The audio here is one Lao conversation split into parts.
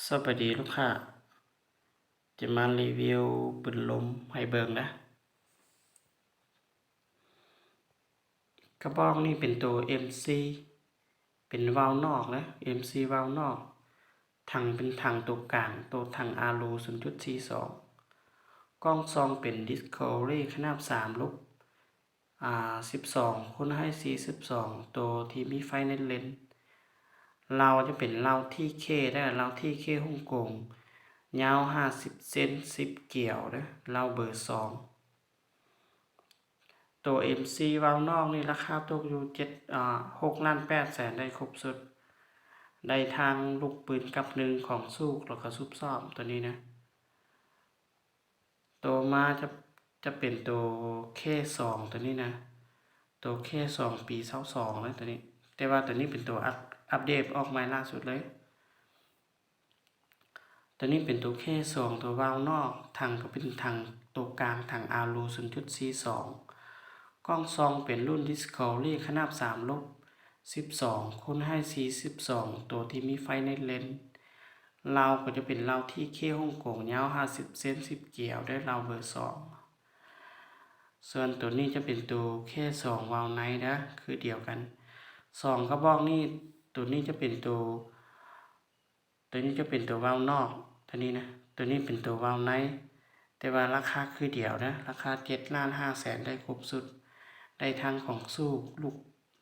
ສະບາຍດີລູກຄ້າ ຈະມາຣີວິວປືນລົມໃຫ້ເບິ່ງນະ. ກະບອກນີ້ເປັນໂຕເອັມຊີ ເປັນວາວນອກນະ ເອັມຊີ ວາວນອກ. ຖັງເປັນຖັງໂຕກາງ ໂຕຖັງອາໂລ ສູນຈຸດສີ່ສອງ. ກ້ອງສ່ອງເປັນດິສຄັຟເວີຣີຂະໜາດສາມລົບ ອາ ສິບສອງ ຄູນໃຫ້ສີ່ສິບສອງ ໂຕທີ່ມີໄຟໃນເລນ. ເລົາຈະເປັນເລົາທີເຄເດີ ເລົາທີເຄຮົງກົງ ຍາວຫ້າສິບເຊັນ ສິບກຽວເດີ ເລົາເບີສອງ. ໂຕເອັມຊີ ວາວນອກນີ້ລາຄາຕົກຢູ່ເຈັດ ອາ ຫົກລ້ານແປດແສນ ໄດ້ຄົບຊຸດ ໄດ້ທັງລູກປືນກັບໜຶ່ງ ຂອງສູບ ແລ້ວກໍສູບຊອມ ໂຕນີ້ນະ. ໂຕມາຈະ ຈະເປັນໂຕເຄສອງ ໂຕນີ້ນະ ໂຕເຄສອງປີຊາວສອງນະ ໂຕນີ້ ແຕ່ວ່າໂຕນີ້ເປັນໂຕອັບ ອັບເດດອອກໃໝ່ລ່າສຸດເລີຍ. ໂຕນີ້ເປັນໂຕເຄສອງ ໂຕວາວນອກ ຖັງກໍເປັນຖັງໂຕກາງ ຖັງອາໂລ ສູນຈຸດສີ່ສອງ. ກ້ອງສ່ອງເປັນລຸ້ນດິສຄັຟເວີຣີຂະໜາດສາມລົບ ສິບສອງ ຄູນໃຫ້ສີ່ສິບສອງ ໂຕທີ່ມີໄຟໃນເລນ. ເລົາກໍຈະເປັນເລົາທີເຄຮົງກົງ ຍາວຫ້າສິບເຊັນ ສິບກຽວເດີ ເລົາເບີສອງ. ສ່ວນໂຕນີ້ຈະເປັນໂຕເຄສອງ ວາວໃນເດີ ຄືດຽວກັນ. ສອງກະບອກນີ້ ໂຕນີ້ຈະເປັນໂຕ ໂຕນີ້ຈະເປັນໂຕວາວນອກ ໂຕນີ້ນະ ໂຕນີ້ເປັນໂຕວາວໃນ ແຕ່ວ່າລາຄາຄືດຽວນະ ລາຄາເຈັດລ້ານຫ້າແສນ ໄດ້ຄົບຊຸດ ໄດ້ທັງຂອງສູບ ລູກ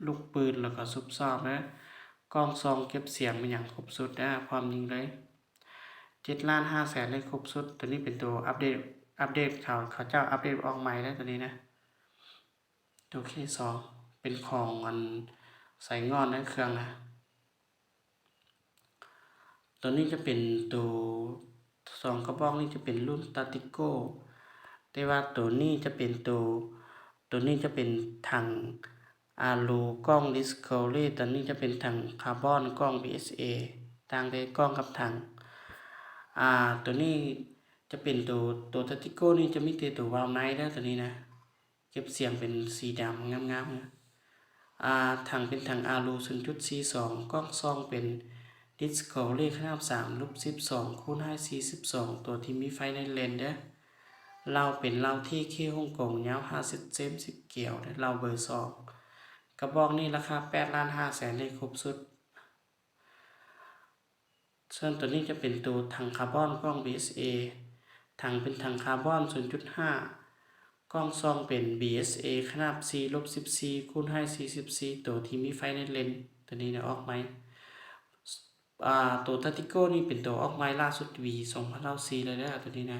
ລູກປືນ ແລ້ວກໍສູບຊອມນະ. ກ້ອງສ່ອງເກັບສຽງ ມີຫຍັງຄົບຊຸດນະ ພ້ອມຍິງເລີຍ. ເຈັດລ້ານຫ້າແສນ ໄດ້ຄົບຊຸດ. ໂຕນີ້ເປັນໂຕອັບເດດ ອັບເດດ ເຂົາ ເຂົາເຈົ້າອັບເດດອອກໃໝ່ນະ ໂຕນີ້ນະ. ໂຕເຄສອງ ເປັນຂອງອັນ ໄຊງ່ອນໃນເຄື່ອງນະ. ໂຕນີ້ຈະເປັນໂຕ ສອງກະບອກນີ້ຈະເປັນລຸ້ນຕາຕິໂກ ແຕ່ວ່າໂຕນີ້ຈະເປັນໂຕ ໂຕນີ້ຈະເປັນຖັງອາໂລ ກ້ອງດິສຄັຟເວີຣີ ໂຕນີ້ຈະເປັນຖັງຄາບອນ ກ້ອງບີເອສເອ ຕ່າງແຕ່ກ້ອງກັບຖັງ. ອາ ໂຕນີ້ຈະເປັນໂຕ ໂຕຕາຕິໂກນີ້ຈະມີແຕ່ໂຕວາວໃນເດີ ໂຕນີ້ນະ. ເກັບສຽງເປັນສີດຳງາມໆ ອາ ຖັງເປັນຖັງອາໂລ ສູນຈຸດສີ່ສອງ. ກ້ອງສ່ອງເປັນດິສຄັຟເວີຣີຂະໜາດສາມລົບສິບສອງ ຄູນໃຫ້ສີ່ສິບສອງ ໂຕທີ່ມີໄຟໃນເລນເດີ. ເລົາເປັນເລົາທີເຄຮົງກົງ ຍາວຫ້າສິບເຊັນ ສິບກຽວເດີ ເລົາເບີສອງ. ກະບອກນີ້ລາຄາແປດລ້ານຫ້າແສນ ໄດ້ຄົບຊຸດ. ສ່ວນໂຕນີ້ຈະເປັນໂຕຖັງຄາບອນ ກ້ອງບີເອສເອ ຖັງເປັນຖັງຄາບອນ ສູນຈຸດຫ້າ. ກ້ອງສ່ອງເປັນບີເອສເອຂະໜາດສີ່ລົບສິບສີ່ ຄູນໃຫ້ສີ່ສິບສີ່ ໂຕທີ່ມີໄຟໃນເລນ ໂຕນີ້ນະ ອອກໃໝ່. ອາ ໂຕຕາຕິໂກນີ້ເປັນໂຕອອກໃໝ່ລ່າສຸດ ປີສອງພັນຊາວສີ່ເລີຍເດີ ໂຕນີ້ນະ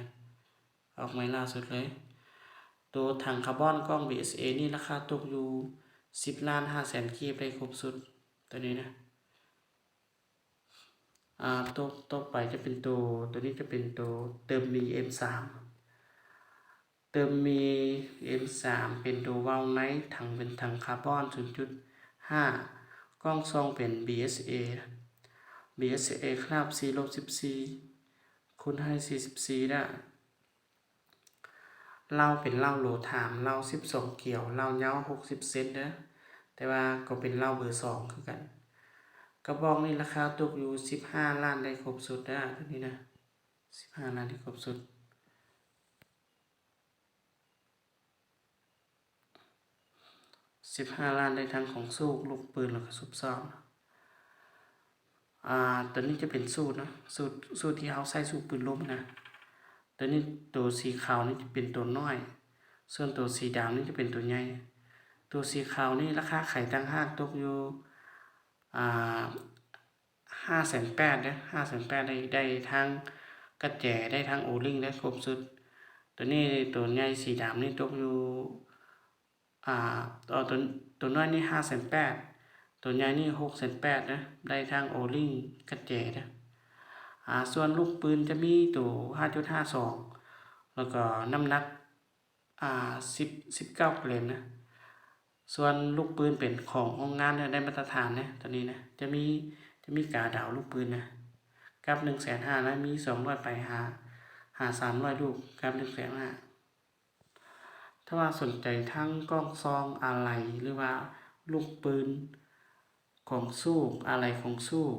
ອອກໃໝ່ລ່າສຸດເລີຍ. ໂຕຖັງຄາບອນ ກ້ອງບີເອສເອນີ້ລາຄາຕົກຢູ່ສິບລ້ານຫ້າແສນກີບ ໄດ້ຄົບຊຸດ ໂຕນີ້ນະ. ອາ ໂຕ ຕໍ່ໄປຈະເປັນໂຕ ໂຕນີ້ຈະເປັນໂຕເຕີມມີ ເອັມສາມ ເຕີມມີ ເອັມສາມ ເປັນໂຕວາວໃນ ຖັງເປັນຖັງຄາບອນ ສູນຈຸດຫ້າ. ກ້ອງສ່ອງເປັນບີເອສເອ ບີເອສເອຂະໜາດສີ່ລົບສິບສີ່ ຄູນໃຫ້ສີ່ສິບສີ່ນະ. ເລົາເປັນເລົາໂຫຼຖາມ ເລົາສິບສອງກຽວ ເລົາຍາວຫົກສິບເຊັນເດີ ແຕ່ວ່າກໍເປັນເລົາເບີສອງຄືກັນ. ກະບອກນີ້ລາຄາຕົກຢູ່ສິບຫ້າລ້ານ ໄດ້ຄົບຊຸດເດີ ໂຕນີ້ນະ ສິບຫ້າລ້ານ ໄດ້ຄົບຊຸດ. ສິບຫ້າລ້ານ ໄດ້ທັງຂອງສູບ ລູກປືນ ແລ້ວກໍສູບຊອມ. ອາ ໂຕນີ້ຈະເປັນສູບເນາະ ສູບ ສູບທີ່ເຮົາໃຊ້ສູບປືນລົມນະ. ໂຕນີ້ ໂຕສີຂາວນີ້ຈະເປັນໂຕນ້ອຍ ສ່ວນໂຕສີດຳນີ້ຈະເປັນໂຕໃຫຍ່. ໂຕສີຂາວນີ້ລາຄາຂາຍຕ່າງຫາກຕົກຢູ່ ອາ ຫ້າແສນແປດເດີ ຫ້າແສນແປດ ໄດ້ ໄດ້ທັງກະແຈ ໄດ້ທັງໂອລິງ ໄດ້ຄົບຊຸດ. ໂຕນີ້ ໂຕໃຫຍ່ສີດຳນີ້ຕົກຢູ່ ອາ ໂຕ ໂຕ ໂຕນ້ອຍນີ້ຫ້າແສນແປດ ໂຕໃຫຍ່ນີ້ຫົກແສນແປດເດີ ໄດ້ທັງໂອລິງ ກະແຈເດີ. ອາ ສ່ວນລູກປືນຈະມີໂຕຫ້າຈຸດຫ້າສອງ ແລ້ວກໍນ້ຳໜັກ ອາ ສິບ ສິບເກົ້າເກຣມນະ. ສ່ວນລູກປືນເປັນຂອງໂຮງງານເດີ ໄດ້ມາດຕະຖານເດີ ໂຕນີ້ນະ ຈະມີ ຈະມີກາດາວລູກປືນນະ ກັບໜຶ່ງແສນຫ້ານະ ມີສອງຮ້ອຍປາຍຫາ ຫາສາມຮ້ອຍລູກ ກັບໜຶ່ງແສນຫ້າ. ຖ້າວ່າສົນໃຈທັງກ້ອງສ່ອງ ອາໄຫຼ ຫຼືວ່າລູກປືນຂອງສູບ ອາໄຫຼຂອງສູບ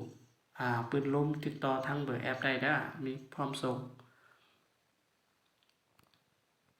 ອ່າ ປືນລົມ ຕິດຕໍ່ທາງເບີແອັບໄດ້ເດີ້ ມີພ້ອມສົ່ງ.